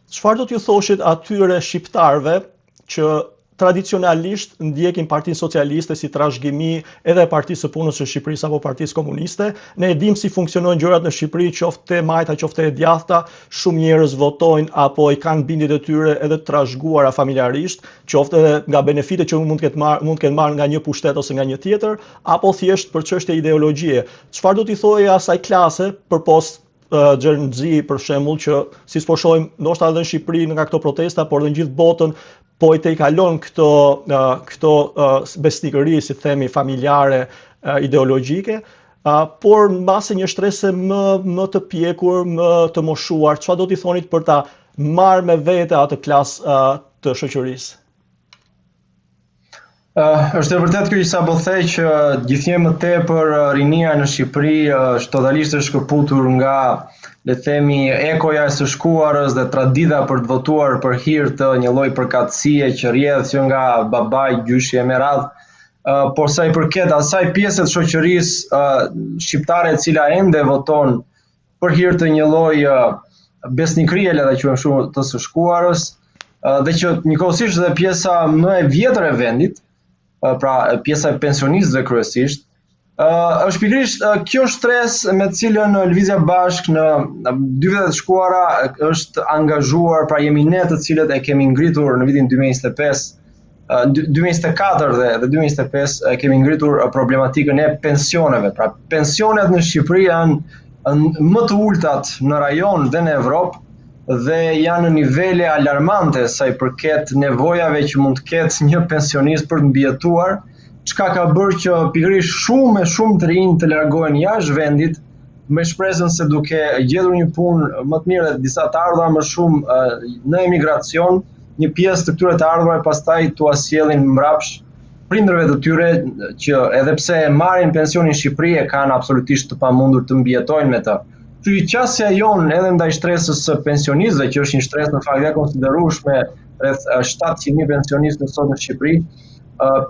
Çfarë do t'ju thoshit atyre shqiptarëve që tradicionalisht ndjekin Partinë Socialiste si trashëgimi edhe e Partisë së Punës së Shqipërisë apo Partisë Komuniste. Ne e dimë si funksionojnë gjërat në Shqipëri, qoftë e majta, qoftë e djathta, shumë njerëz votojnë apo i kanë bindjet e tyre edhe të trashëguara familjarisht, qoftë edhe nga benefitet që mund të ketë marrë, mund të kenë marrë nga një pushtet ose nga një tjetër, apo thjesht për çështje ideologjie. Çfarë do t'i thoje asaj klase përpos Gen Z për shembull që siç po shohim ndoshta edhe në Shqipëri nga këto protesta, por edhe në gjithë botën po i tejkalon këto këto besnikëri, si themi, familjare, ideologjike, por mbase një shtresë më më të pjekur, më të moshuar, çfarë do t'i thonit për ta marrë me vete atë klasë të shoqërisë? Uh, është e vërtetë kjo që sapo the që gjithnjë më tepër rinia në Shqipëri është totalisht e shkëputur nga le të themi ekoja e së shkuarës dhe tradita për të votuar për hir të një lloj përkatësie që rrjedh që nga babai, gjyshi e me radhë. Uh, por sa i përket asaj pjese të shoqërisë uh, shqiptare e cila ende voton për hir të një lloj besnikërie, le ta quajmë kështu të së shkuarës, dhe që njëkohësisht dhe pjesa më e vjetër e vendit, pra pjesa e pensionistëve kryesisht, është pikërisht kjo shtresë me të cilën Lëvizja Bashkë në dy vitet e shkuara është angazhuar, pra jemi ne të cilët e kemi ngritur në vitin 2025 2024 dhe dhe 2025 kemi ngritur problematikën e pensioneve. Pra pensionet në Shqipëri janë më të ultat në rajon dhe në Evropë dhe janë në nivele alarmante sa i përket nevojave që mund të ketë një pensionist për të mbijetuar, çka ka bërë që pikërisht shumë e shumë të rinj të largohen jashtë vendit me shpresën se duke gjetur një punë më të mirë dhe disa të ardhura më shumë në emigracion, një pjesë të këtyre të ardhurave pastaj t'ua sjellin mbrapsht prindërve të tyre që edhe pse e marrin pensionin në Shqipëri e kanë absolutisht të pamundur të mbijetojnë me të. Kështu që qasja jonë edhe ndaj shtresës së pensionistëve, që është një shtresë në fakt e konsiderueshme, rreth 700.000 pensionistë sot në Shqipëri,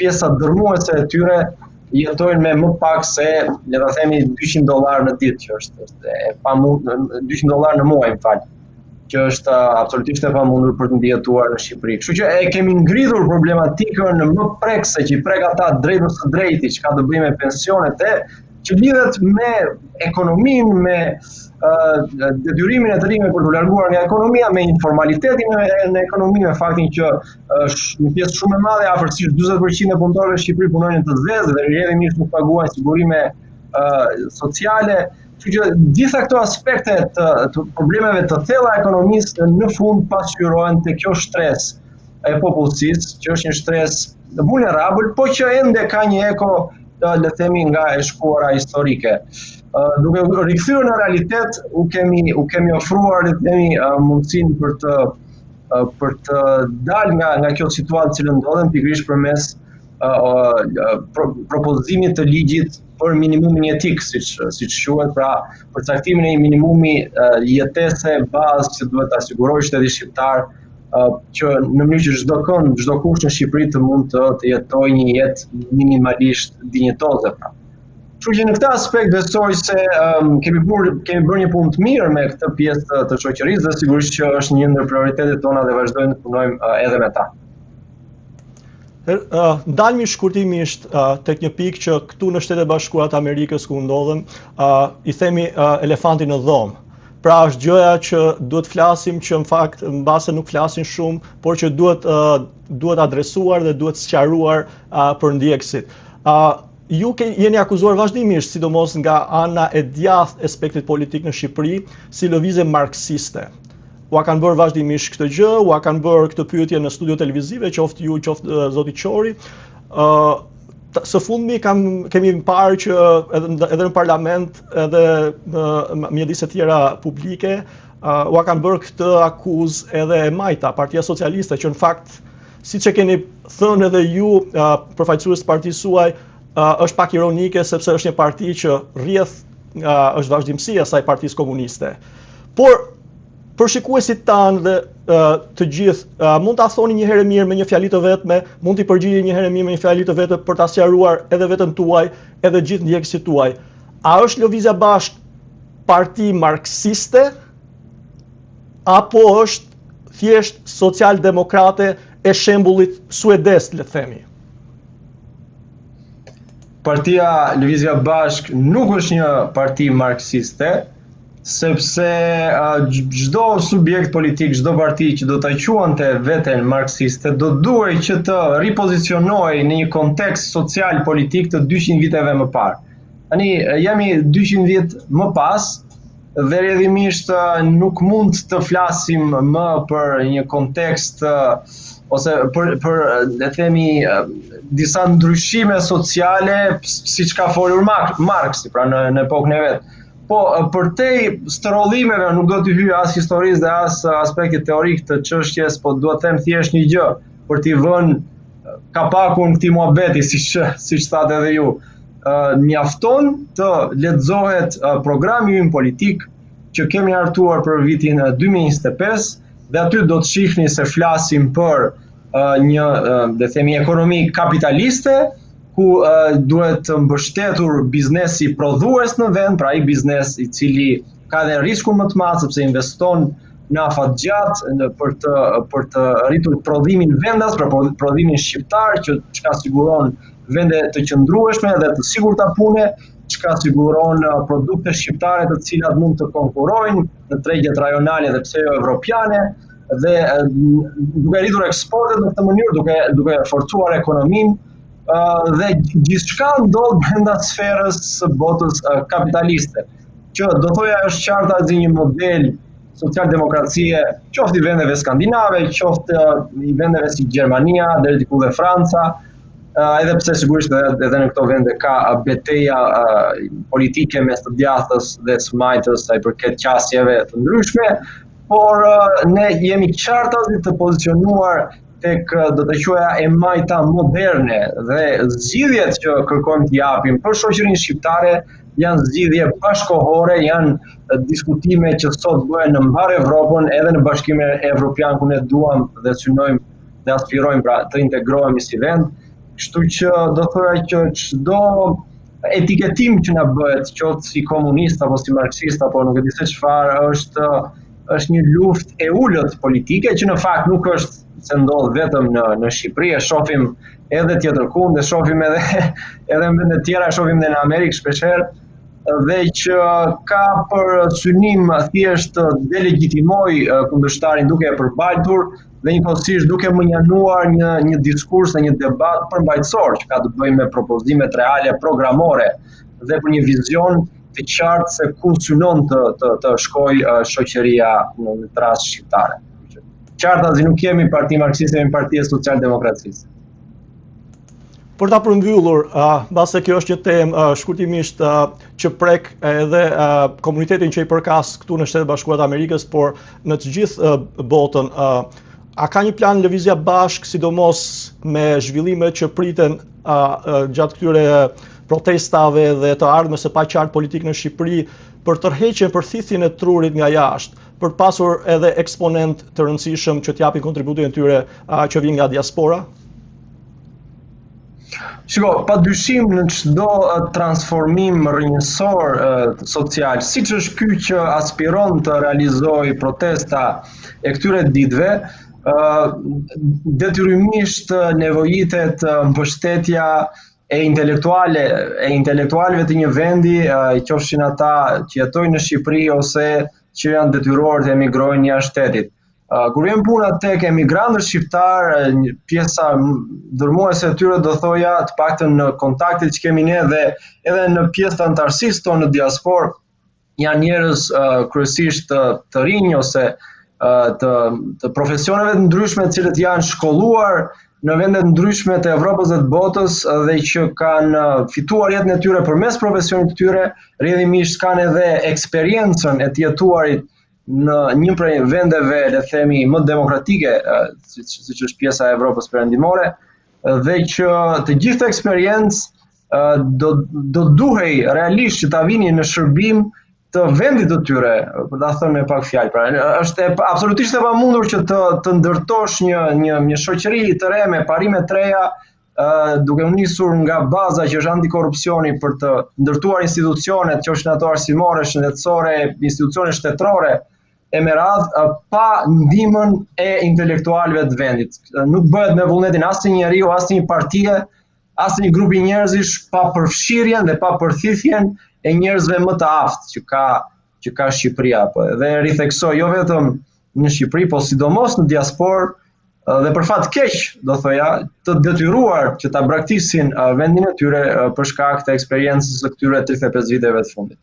pjesa dërmuese e tyre jetojnë me më pak se, le ta themi 200 dollar në ditë, që është, është e pamundur, 200 dollar në muaj, më fal, që është absolutisht e pamundur për të mbijetuar në Shqipëri. Kështu që e kemi ngritur problematikën më prekëse që i prek ata drejtpërsëdrejti, që ka të bëjë me pensionet e që lidhet me ekonominë, me uh, detyrimin e të rinjve për t'u larguar nga ekonomia, me informalitetin në, në ekonomi, me faktin që është një pjesë shumë e madhe, afërsisht 40% e punëtorëve në Shqipëri punojnë në të zezë dhe rrjedhimisht nuk paguajnë sigurime uh, sociale. Kështu që gjitha këto aspekte të, të problemeve të thella ekonomisë në fund pasqyrohen te kjo shtresë e popullsisë, që është një shtresë vulnerabël, po që ende ka një eko le të themi nga e shkuara historike. Duke u rikthyer në realitet, u kemi u kemi ofruar le të themi mundësinë për të për të dalë nga nga kjo situatë në të cilën ndodhen pikërisht përmes pro, propozimit të ligjit për minimumin jetik, siç siç quhet, pra përcaktimin e një minimumi jetese bazë që duhet ta sigurojë shteti shqiptar që në mënyrë që çdo kënd, çdo kush në Shqipëri të mund të të jetojë një jetë minimalisht dinjitoze pra. Kështu që në këtë aspekt besoj se um, kemi bërë kemi bërë një punë të mirë me këtë pjesë të, të shoqërisë dhe sigurisht që është një ndër prioritetet tona dhe vazhdojmë të punojmë uh, edhe me ta. Uh, ndalemi shkurtimisht uh, tek një pikë që këtu në Shtetet e Bashkuara të Amerikës ku ndodhem, uh, i themi uh, elefanti në dhomë. Pra është gjëja që duhet flasim që në fakt mbase nuk flasin shumë, por që duhet uh, duhet adresuar dhe duhet sqaruar uh, për ndjekësit. Uh, ju ke, jeni akuzuar vazhdimisht, sidomos nga ana e djathtë e spektrit politik në Shqipëri, si lëvizje marksiste. Ua kanë bërë vazhdimisht këtë gjë, ua kanë bërë këtë pyetje në studio televizive, qoftë ju, qoftë uh, zoti Qori. ë uh, së fundmi kam kemi parë që edhe edhe në parlament, edhe në mjedise tjera publike, uh, ua kanë bërë këtë akuzë edhe e majta, Partia Socialiste, që në fakt siç e keni thënë edhe ju uh, përfaqësues të partisë suaj, uh, është pak ironike sepse është një parti që rrjedh uh, është vazhdimësi e asaj partisë komuniste. Por për shikuesit tanë dhe uh, të gjithë, uh, mund ta thoni një herë e mirë me një fjali të vetme, mund t'i përgjigjeni një herë e mirë me një fjali të vetme për ta sqaruar edhe veten tuaj, edhe gjithë ndjekësit tuaj. A është Lëvizja Bashkë parti marksiste apo është thjesht socialdemokrate e shembullit suedez, le të themi. Partia Lëvizja Bashkë nuk është një parti marksiste, sepse çdo subjekt politik, çdo parti që do ta quante veten marksiste, do duhej që të ripozicionohej në një kontekst social politik të 200 viteve më parë. Tani jemi 200 vjet më pas dhe rrjedhimisht nuk mund të flasim më për një kontekst ose për për le të themi disa ndryshime sociale siç ka folur Marksi, pra në në epokën e vet. Po, përtej stërhollimeve, nuk do t'i hyj as historisë dhe as aspektit teorik të çështjes, po dua të them thjesht një gjë për t'i vënë kapakun këtij muhabeti, siç siç thatë edhe ju. Mjafton të lexohet programi ynë politik që kemi hartuar për vitin 2025 dhe aty do të shihni se flasim për një, le të themi, ekonomi kapitaliste, ku duhet të mbështetur biznesi prodhues në vend, pra ai biznes i cili ka edhe riskun më të madh sepse investon në afat gjatë në për të për të rritur prodhimin vendas, pra prodhimin shqiptar që çka siguron vende të qëndrueshme dhe të sigurta pune, çka siguron produkte shqiptare të cilat mund të konkurrojnë në tregjet rajonale dhe pse jo evropiane dhe duke rritur eksportet në këtë mënyrë, duke duke forcuar ekonominë dhe gjithçka ndodh brenda sferës së botës kapitaliste, që do thoja është qartazi një model socialdemokracie, qoftë i vendeve skandinave, qoftë i vendeve si Gjermania, deri diku dhe Franca, edhe pse sigurisht edhe, edhe në këto vende ka beteja politike mes të djathtës dhe së majtës sa i përket qasjeve të ndryshme, por ne jemi qartazi të pozicionuar tek do të quaja e majta moderne dhe zgjidhjet që kërkojmë të japim për shoqërinë shqiptare janë zgjidhje bashkohore, janë diskutime që sot bëhen në mbarë Evropën, edhe në Bashkimin Evropian ku ne duam dhe synojmë dhe aspirojmë pra të integrohemi si vend. Kështu që do thoja që çdo etiketim që na bëhet, qoftë si komunist apo si marksist apo nuk e di se çfarë, është është një luftë e ulët politike që në fakt nuk është se ndodh vetëm në në Shqipëri, e shohim edhe tjetërkund, e shohim edhe edhe në vende të tjera, e shohim edhe në Amerikë shpeshherë dhe që ka për synim thjesht të delegjitimojë kundërshtarin duke e përbaltur dhe njëkohësisht duke mënjanuar një një diskurs dhe një debat përmbajtësor që ka të bëjë me propozimet reale programore dhe për një vizion të qartë se ku synon të të të shkojë shoqëria në këtë rast shqiptare. Qartazi nuk jemi parti marksiste, jemi parti e socialdemokracisë. Për ta përmbyllur, uh, mbase kjo është një temë uh, shkurtimisht uh, që prek edhe uh, komunitetin që i përkas këtu në Shtetet e Bashkuara të Amerikës, por në të gjithë uh, botën, uh, a ka një plan Lëvizja Bashkë, sidomos me zhvillimet që priten uh, gjatë këtyre protestave dhe të ardhmes së paqartë politike në Shqipëri për tërheqjen, për thithjen e trurit nga jashtë, për të pasur edhe eksponentë të rëndësishëm që të japin kontributin e tyre që vijnë nga diaspora? Shiko, pa dyshim në çdo transformim rrënjësor social, siç është ky që aspiron të realizojë protesta e këtyre ditëve, detyrimisht nevojitet mbështetja e intelektuale e intelektualëve të një vendi, qofshin ata që jetojnë në Shqipëri ose që janë detyruar të emigrojnë jashtë shtetit. Kur vjen puna tek emigrantët shqiptarë, pjesa dërmuese e tyre do thoja, të paktën në kontaktet që kemi ne dhe edhe në pjesë të anëtarësisë tonë në diasporë, janë njerëz uh, kryesisht të, të rinj ose uh, të të profesioneve të ndryshme, të cilët janë shkolluar në vende të ndryshme të Evropës dhe të botës dhe që kanë fituar jetën e tyre përmes profesionit të tyre, rrjedhimisht kanë edhe eksperiencën e të jetuarit në një prej vendeve, le të themi, më demokratike, siç siç është pjesa e Evropës Perëndimore, dhe që të gjithë këtë eksperiencë do do duhej realisht që ta vinin në shërbim të vendit të tyre, për ta thënë me pak fjalë. Pra, është e, absolutisht e pamundur që të të ndërtosh një një një shoqëri të re me parime të reja, ë duke u nisur nga baza që është antikorrupsioni për të ndërtuar institucionet, qofshin ato arsimore, shëndetësore, institucione shtetërore, e me radhë pa ndihmën e intelektualëve të vendit. Nuk bëhet me vullnetin as të një njeriu, as të një partie, as të një grupi njerëzish pa përfshirjen dhe pa përthithjen e njerëzve më të aftë që ka Shqipëria, po. Dhe ritheksoj, jo vetëm në Shqipëri, po sidomos në diasporë dhe, për fat keq, do thoja, të detyruar që ta braktisin vendin e tyre për shkak të eksperiencës së këtyre 35 viteve të fundit.